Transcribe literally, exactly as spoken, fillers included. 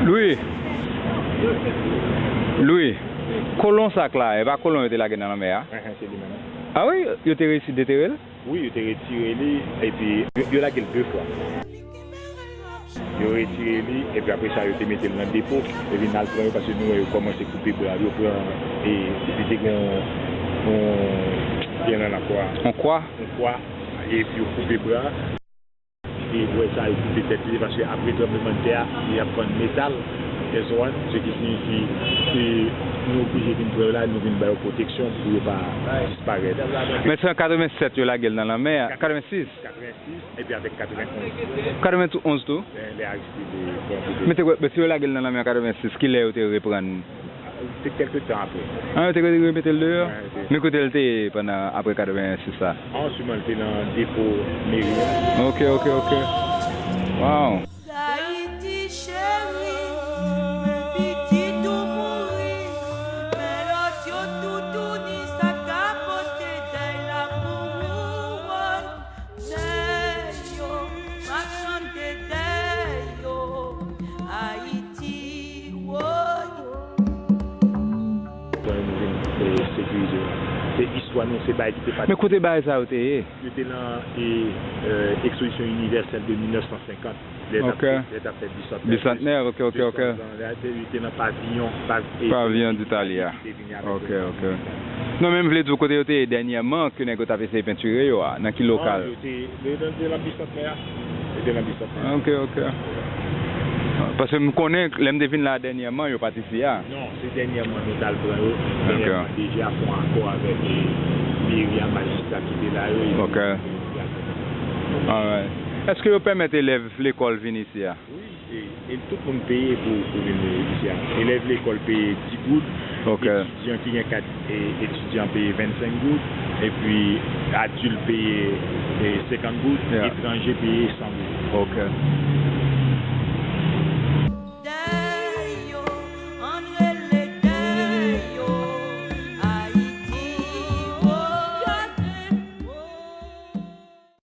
Lwi, Lwi, kolon sa k la, e pa kolon yo te lage nan lanmè a? Enhen, se li menm. A wi, yo te reyisi detere l? Wi, yo te retire li, epi yo, yo lage l de fwa. Yo retire li, epi apre sa, yo te mete l nan depo, epi n al pran yo, paske nou wè yo kòmanse koupe bra l, yo pran, e, li te gen yon, yon, gen nan kwa. Yon kwa? Yon kwa, epi yo koupe bra. E wè sa, yo koupe tèt li, paske apre tranblemanntè a, y ap vann metal, you understand? Se ki siyifi ke nou oblije vin pran yo la, nou vin ba yo pwoteksyon pou yo pa disparèt. Men se an katrevennsèt yo lage l nan lanmè a, katrevensis. Katrevensis, epi avèk katrevenonz. Katrevenonz tou? Lè, lè Aristide pran pouvwa. Men te kwè, men si yo lage l nan lanmè an katrevensis, kilè yo te reprann? Te kèlke tan apre. A, yo te remete l deyò? Wi, te. Men kote l te ye pandan, apre katrevensis la? An, sèlman l te nan depo meri a. Ok, ok, ok. Wow. Ayiti cheri, men pitit ou mouri, men lòt yo toutouni sa ka pote dèy la pou ou, woy. Dèy yo, m ap chante dèy yo, Ayiti, woy. Konnen nou vin, e, sekirize yo. Se istwa nou, se bagay ki te pase. Men kote bagay sa yo te ye? Yo te nan, e, e, Ekspozisyon Inivèsèl de mil nèf san senkant. Lè t ap, ok, fè, lè t ap fè bisantnè. Bisantnè, ok, ok, ok. Yo te nan paviyon, pav-, e, Paviyon d'Italie a. Ki te vini avèk yo. Ok, ok. Non, men m vle di w kote yo te ye dènyèman, ke nèg yo t ap eseye pentire yo a, nan ki lokal? Non, yo te, yo te, te nan bisantnè a. Yo te nan bisantnè a. Ok, ok. Paske m konnen, lè m te vin la dènyèman, yo pa t isi a. Non, se dènyèman nou t al pran yo. Ok. Dènyèman, D G a fè yon akò avèk, e, meri a, majistra ki te la yo, epi, ok, yo te al pran yo. Alright. Èske yo pèmèt elèv lekòl vin isi a? Wi, e, e tout moun peye pou, pou vin isi a. Elèv lekòl peye dis goud, ok, etidyan ki gen kat, e, etidyan peye vennsenk goud, epi adilt peye, e, senkant goud, yeah, etranje peye san goud. Ok.